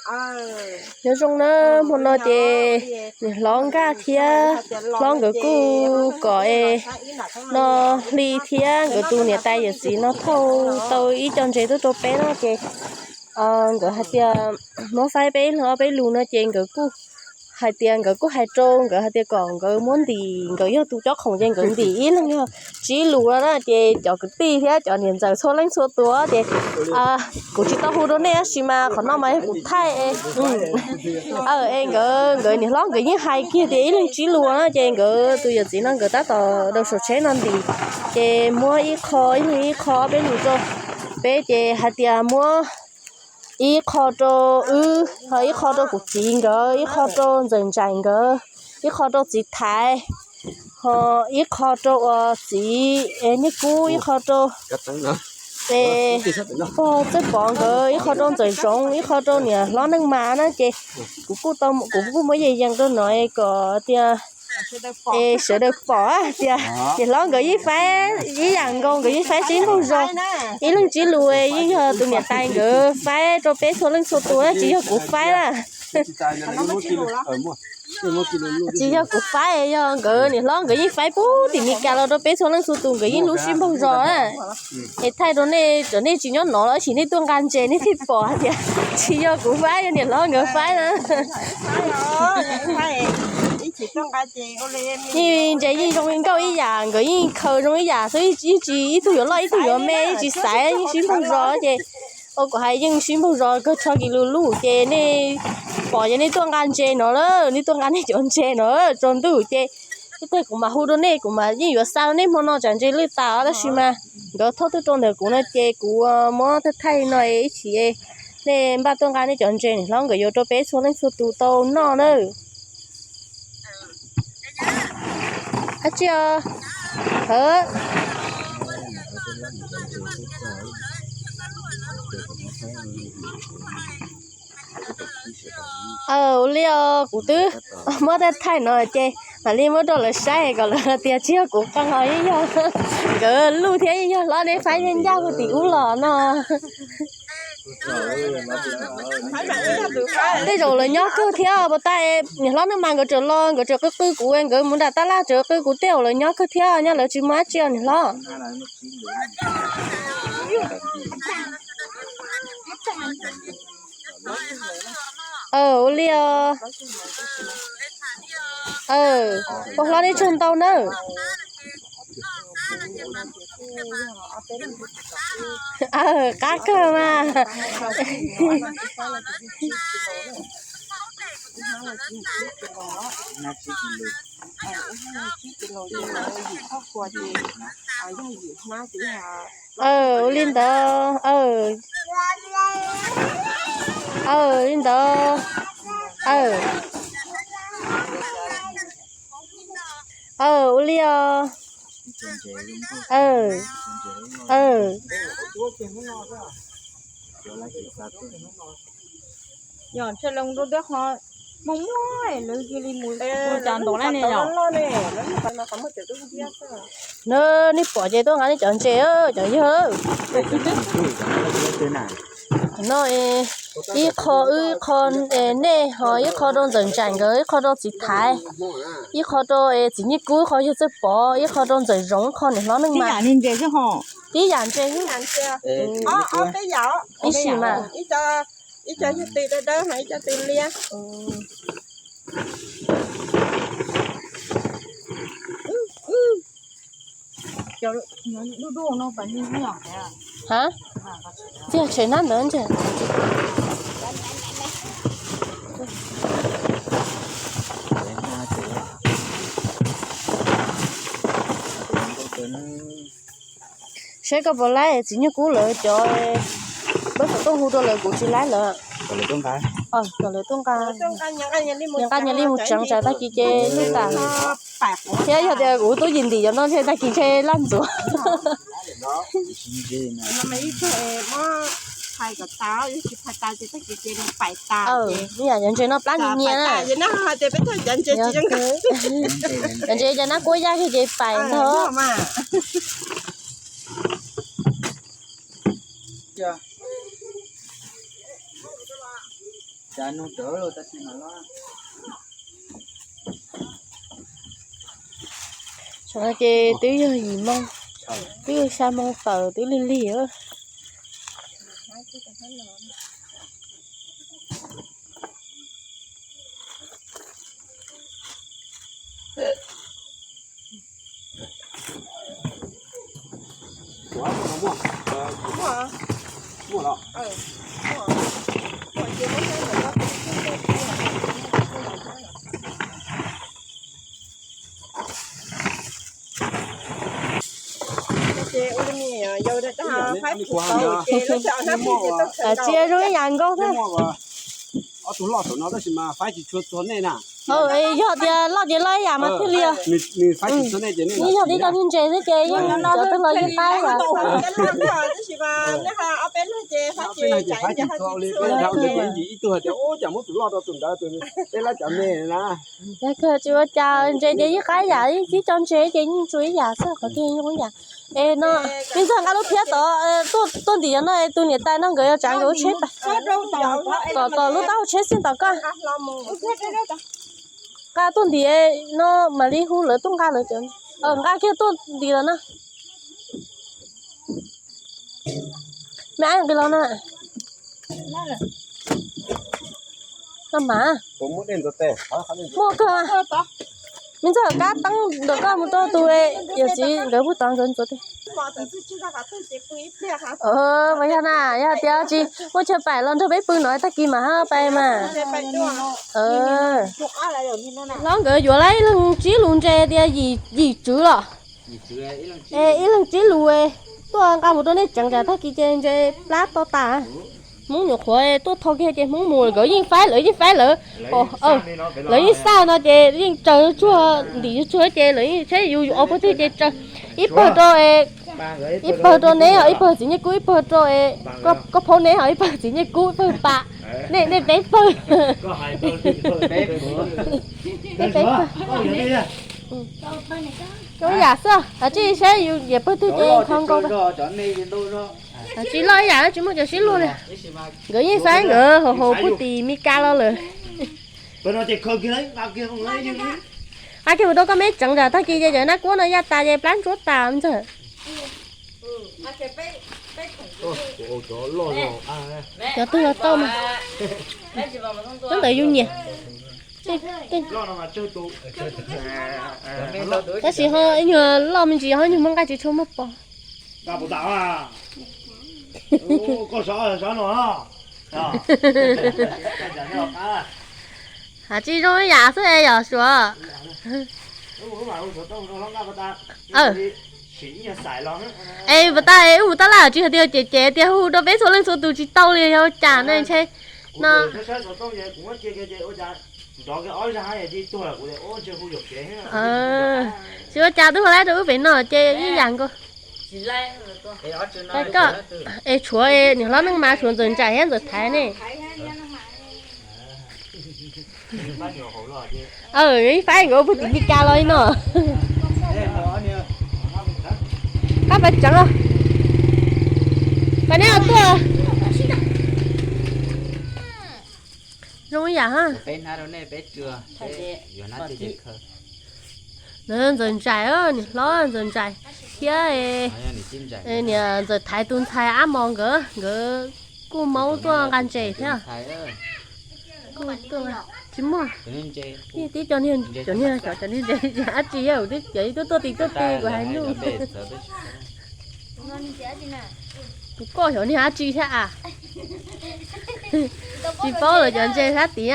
Nyob zoo na, hmo no ces niam hlob Nkaj thiab hlob nkawd kuj kom es no hli thiab nkawd tus niam tais yawm txiv no thauj tau ib co ntses tuaj rau peb no ces nkawd hais tias muab faib peb ib leeg ob peb lus no ces nkawd kuj hais tias nkawd kuj hais rau nkawd hais tias kom nkawd muab ntim, nkawd yog tus cob khoom ces nkawd ntim ib leeg yog tsib lus no na ces cov kwv tij thiab cov niam ntxawm txhua leej txhua tus ces kuv tsis tau hu rau nej tab sis mas qhov no mas yog kuv thaij es nkawd, nkawd niam hlob nkawd yeej hais kiag tias ib leeg tsib lus na ces nkawd tus yawm txiv no nkawd tab tom rau saum tsheb no ntim ces muab ib qho ib leeg ib qho ob peb lus rau peb ces hais tias muab ib qho rau wb, ho ib qho rau kuv txiv nkawd, ib qho rau ntxawm Ntsaim nkawd, ib qho rau txiv Thaiv, ho ib qho rau uas txiv Niaj Kub, ib qho rau es pog Txawj Pov nkawd, ib qho rau ntxawm Zoov, ib qho rau niam hlob Neej Mas na ces kuv kuj tau, kuv kuj muab yees yees rau no es kom tias es sawv daws pom tias niam hlob nkawd yeej faib ib yam nkaus, nkawd yeej faib tsib npaug zos, ib leeg tsib lus, yeej yog tus niam tais nkawd faib rau peb txhua leej txhua tus na, tsis yog kuv faib na. Tsis yog kuv faib, yog nkawd niam hlob nkawd yeej faib puag tim Meskas los rau peb txhua leej txhua tus, nkawd yeej hlub sib npaug zos na. Es thaij rau nej, cov nej tsis nyob no los sis nej tuaj nqa ntses nej thiaj pom hais tias tsis yog kuv faib, yog niam hlob nkawd faib na. Yeej ntses yeej zoo nkauj ib yam, nkawd yeej khaws zoo ib yam xwb, yeej tsis ib tug yuav loj ib tug yuav me, yeej tsis xaiv, yeej sib npaug zos ces ua kuv hais yeej sib npaug zos kawg tshaj kis lus lub ces nej pom ces nej tuaj nqa ntses no lawm, nej tuaj nqa nej cov ntses no tsaus ntuj ces ib teg kuv mam hu rau nej, kuv mam yeej yuav xa rau nej hmo no tsam ntses lwj tas tab sis mas nkawd thauj tuaj rau ntawm kuv no ces kuv muab thaij thaij no ib chim nej npaj tuaj nqa nej cov ntses niam hlob nkawd yuav rau peb txhua leej txhua tus tau noj na. Ab tsi os. Ua li os, kuv twb muab thaij thaij no ces mam li muab rau lawv saib kom lawv tias tsis yog kuv qee os, yeej yog nkawd luj thiab yeej yog hlob neb faib ncaj puag tim ub los no. Tej zaum lawv nyob kawg thiab, puas tas niam hlob Neej Mas nkawd tseem los, nkawd tseem qw qw kuv, nkawd mus nram tab laj tseem qw kuv, tej zaum lawv nyob kawg thiab, nyob lawv tsis muaj dab tsi os niam hlob. Ua li os. Ua hlob nej tsaug ntau nawb. Qab kawg mas. Ua li ntawd. Li ntawd. Ua li os. Yog ntshe lawv ua dab qhov muaj muaj lawv cia li mus ua cas ntaus na ne yom. Neb pom ces tuaj nqa nej cov ntses cov yawg. No ib qho wb, ib qho nej, ho ib qho rau ntxawm Ntsaim nkawd, ib qho rau txiv Thaiv, ib qho rau txiv Nyiaj Kub, ib qho yawg Txawj Pov, ib qho rau ntxawm Zoov, ib qho niam hlob Neej Mas. Tib yam ntses, ib sim mas. Ha, txiag tshem nab ntawd ntag. Saib koj puas laib txiv Nyiaj Kub lawv cov, peb puas tuaj hu rau lawv, kuv tsis laib lawv. Kom lawv tuaj nqa, nyias nqa nyias li mus tseev tsam tag kis ces lwj tas. Thiab yog tias kuv tub yim ntim cov no ntshe tag kis ntshe laj ntxuav. Ib yam cov ntses no plab nyias nyias na. Cov ntses cov nab kuab yaj kiag ces pais ntag. Tam no ces twb yog yim moo, twb yog xya moo tawm twb lig lig. Tsis zoo ib yam nkaus thiab. Ob tug loj saum no tab sis mas faib tsis tshua txog nej na. Yog tias loj ces loj ib yam mas thiaj li. Nws faib tsis txog nej ces nej yog tib co niag ntses xwb ces yeej cov twg los yeej faib yam. Ib tug hais tias ua cas muab tus loj rau tus ntawd, tus peb lab cov me na. Tsis ua cas, ntses ces yeej qaib yam, yeej tib co ntses ces yeej tsuas ib yam xwb, qhov twg zoo ib yam. Es no, peb ntxawg nqa lub phiab tod tuaj ntim no, tus niam tais no nkawd yuav tsav nkawd lub tsheb, kom kom lub taub hau tsheb xij ntaus koj. Nqa tuaj ntim no mam li hu lawv tuaj nqa lawv cov, nqa kiag tuaj ntim los no. Me ab nqis los na. No mas muaj kawg. Me ntxawg kab teeb ntawm koj mus rau tus yawm txiv nkawd pug tod nkawd ntxuav tej. Mas yog na, yog tias tsis muaj chaw pais los nrog peb pw no tag kis mas ho pais mas. Hlob nkawd yuav lawm ib leeg tsib lus ntses tias yim tswv los. Ib leeg tsib lus tuaj nqa mus rau nej tseev tsam tag kis ces ntses plab to tas. Hmoob nyuam qhuav tuaj thau kiag ces Hmoob mus lawm, nkawd yeej faib lawv yeej faib lawv. Lawv yeej xaj no ces yeej tsaws tsuag ntim tsuag ces lawv yeej saib yus ob pawg twg ces tsaws ib pawg rau, ib pawg rau neb, ib pawg txiv Nyiaj Kub, ib pawg rau koj phaub neb, ib pawg txiv Nyiaj Kub, ib pawg pas. Nej peb pawg. Nej peb pawg. Zoo yam xwb, tsis saib yus yam pawg twg ces kho nkaus. Tsis loj ib yam tsis muaj cov sib luag li. Nkawd yeej saib nkawd haus haus pug tim Mis Kas los lawm. Nqa kiag mus rau koj meb tseev tsam tag kis ces cov nab kuab no yaj tas ces plab ntsuab tas ntxawg. Cov twg los tau mas. Cov ntawd yus nyiam. Tab sis ho ib nyuag loj me ntsis ho nyuag muaj nqaij tsis tshua muaj pos. Has tsis zoo yam xwb es yom Suav. Es puas tau es wb mus tab laj tsis hais tias cem cem tias hu rau peb txhua leej txhua tus tsis tau li yog cas ne ntshe no. Tsis ua cas, twb hu lawm rau wb pem no ces ib yam nkaus. Koj es tshuav niam hlob neej mas tshuav Ntxawm Ntsais thiab Ntxawm Thaiv ne. Faib nkawd ua pug tim Mis Kas los li no. Qab pais tseev los. Pais neb tuaj. Zoo ib yam ha. Ntxawm Ntsais, niam hlob Ntxawm Ntsais thiab niam Ntxawm Thaiv tus ntxhais Ab Mos nkawd, nkawd kuj maub tuaj nqa ntses thiab. Tsis muaj. Tib cov niag, cov niag, cov niag ntses dab tsi, twb cov ib tug tuaj tim tuaj ti kuv hais nug. Kuv koj xyov niag dab tsi thiab a. Tsis paub lawv cov ntses sab tid a.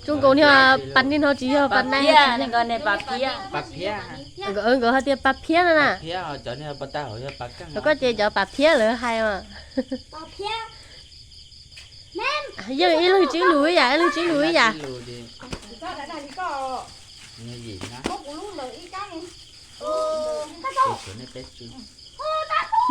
Zoo nkaus niag pas niag no tsis yog pas nai. Nkawd hais tias pas phiab no na. Cov koj ces cov pas phiab lawv hais mas. Yeej ib leeg tsib lus ib yam, ib leeg tsib lus ib yam.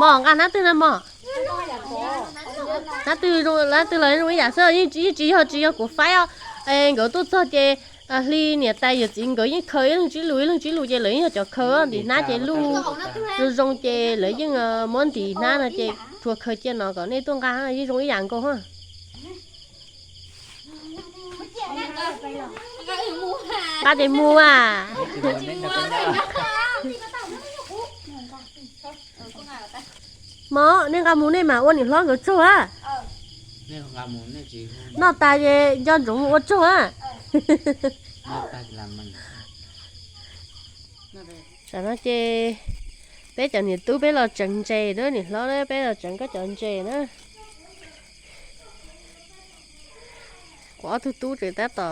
Mos, nqa hnab twg na mos? Hnab twg, hnab twg los zoo ib yam xwb, yeej tsis yog, tsis yog kuv faib os. Nkawd tuaj txog ces Hli niam tais yawm txiv nkawd yeej khaws ib leeg tsib lus ib leeg tsib lus ces lawv yeej yog cov khaws ntim hnab ces luj zoo zoo ces lawv yeej muab ntim hnab no ces tsuas khaws cia no kom nej tuaj nqa yeej zoo ib yam nkaus. Nqa tes mus a. Mog, nej nqa mus nej mam ua niam hlob nkawd tsaug a. Noj tas ces nco ntsoov mus ua tsaug a. Tam no ces peb cov niam tub peb los tseev ntses na, niam hlob na, peb los tseev koj cov ntses na. Kuv ob tug tub tseem tab tom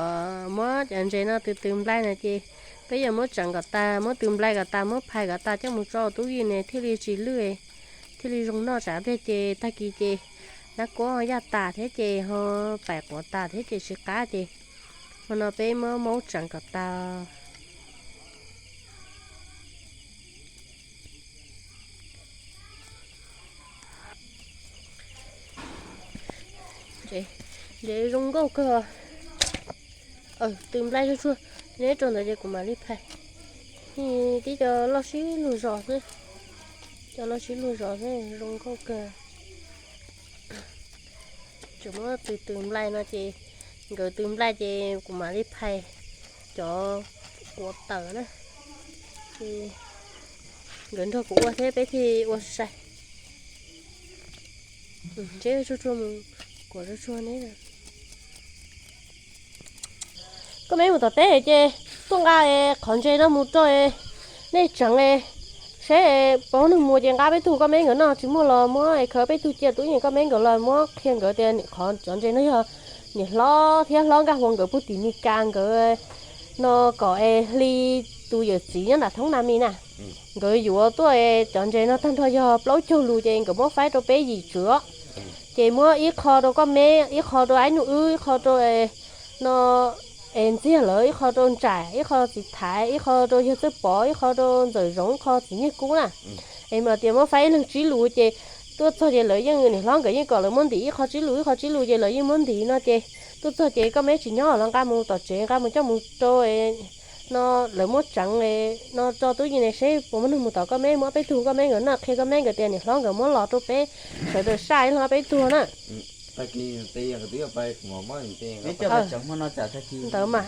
muab cov ntses no tw tw nplai no ces peb yuav muab tseev kom tas, muab tw nplai kom tas, muab phais kom tas coj mus tso tub yij ne thiaj li tsis lwj, thiaj li zoo noj tsam tiag ces tag kis ces nab kuab yaj tas thiab ces ho pais quav tas thiab ces tsis qab ces hmo no peb muab maub tseev kom tas. Ntses zoo nkauj kawg. Tw nplai zuj zus, neb rau ntawd ces kuv mam li phais. Tib co loj sib luag zos xwb, co loj sib luag zos xwb zoo nkauj kawg. Tseem muab tw tw nplai no ces nkawd tw nplai ces kuv mam li phais cov quav tawm na. Nkawd nrog kuv ua thiab peb thiaj ua sai. Ntseb tsuag tsuag mus, kuav tsuag tsuag neb. Koj meb mus tom teb ces tuaj nqa qhov ntses no mus rau nej tseev seb puas muaj neeg mus ces nqa peb tug koj meb nkawd noj, tsis muaj los muab khaws peb tug cia tub yeej koj meb nkawd los muab qhia nkawd tias qhov cov ntses no yog niam hlob thiab hlob Nkaj Huas nkawd pug tim Mes Kas nkawd no kom es Hli tus yawm txiv nyob nram thoob na mi na. Nkawd yuav tuaj cov ntses no tag nrho yog plaub caug lus ces nkawd muab faib rau peb yim tswv os. Ces muab ib qho rau koj meb, ib qho rau Aib Nuj Wb, ib qho rau no es Ntxiag lawv, ib qho rau Ntsais, ib qho txiv Thaiv, ib qho rau yawg Txawj Pov, ib qho rau Ntxawm Zoov, ib qho txiv Nyiaj Kub na. Es mas tias muab faib ib leeg tsib lus ces tuaj txog ces lawv yeej niam hlob nkawd yeej kom lawv muab ntim ib qho tsib lus ib qho tsib lus ces lawv yeej muab ntim no ces tuaj txog ces koj meb tsis nyob los nqa mus tom tsev nqa mus coj mus rau no lawv muab tseev no tso tub yeej ne seb puas muaj neeg mus tom koj meb muab peb tug koj meb nkawd noj qhia koj meb nkawd tias niam hlob nkawd muab los rau peb sawv daws saj ib leeg ob peb tug na. Ntawd mas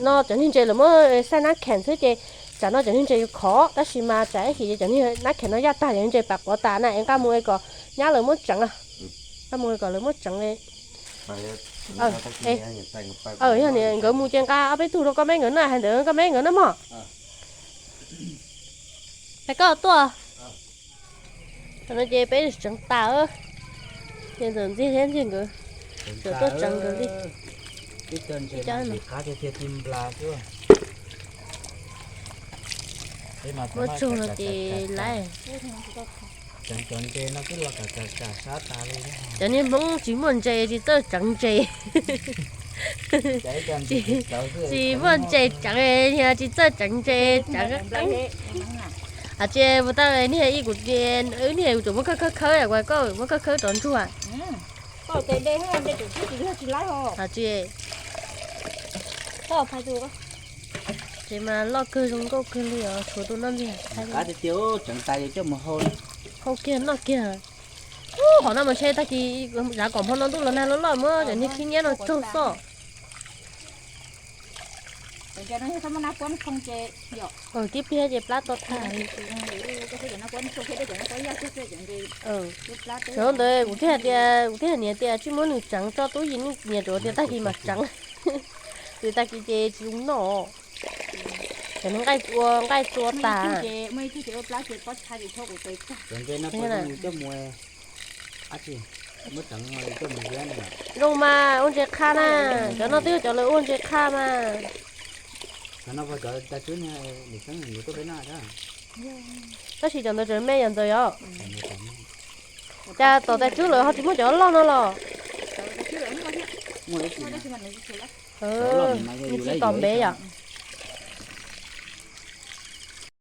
no cov niag ntses lawv muab saib nab khees xwb ces tsam no cov niag ntses yuav khov tab sis mas tsam ib chim ces cov niag nab khees no yaj tag cov niag ntses pam quav tas na es nqa mus es kom nyab lawv muab tseev, nqa mus es kom lawv muab tseev. Yog nkawd mus ces nqa ob peb tug rau koj meb nkawd noj hais ntawd koj meb nkawd noj mog. Es koj tuaj. Thaum no ces peb tseev tas, ces Ntxawm Ntxiag thiab Ntxiag nkawd tseem tuaj tseev nkawd li. Muab tsaug no ces laiv. Cov niag Hmoob tsis muaj ntses tsis txawj tseev ntses. Tsis muaj ntses tseev, tsis txawj tseev ntses tseev. Hais tsis mus tau niag ib kuv, niag kuv tseem muab khawb khawb khawb, koj muab khawb khawb rov ntsuag. Hais tsis, ces mas loj kawg zoo nkauj kawg li os, tshuav tus noj ntxiag. Qab tiag tiag, tseev tas ces coj mus hau, hau kiag noj kiag. Ub, qhov no mas ntshe tag kis zav kom hmo no ntuj los nag loj loj muab cov niag khib nyiab no tsaug xwb. Tib pliag ces plab to tag li. Xyov ntawd kuv thiaj tias, kuv thiaj niam tias tsis muab nws tseev tso tub yim nws niam rau tias tag kis mam tseev. Vim tag kis ces tsis zoo noj. Cov niag nqaij ua nqaij tua tas. Zoo mas ua ntses qha na, cov no twb yog cov lawv ua ntses qha mas. Tab sis cov ntawd tseem me yom Ntxawm yom. Cas tom tais tswb lawv ho tsis muab cov loj no los? Nws tsis tom npe yom.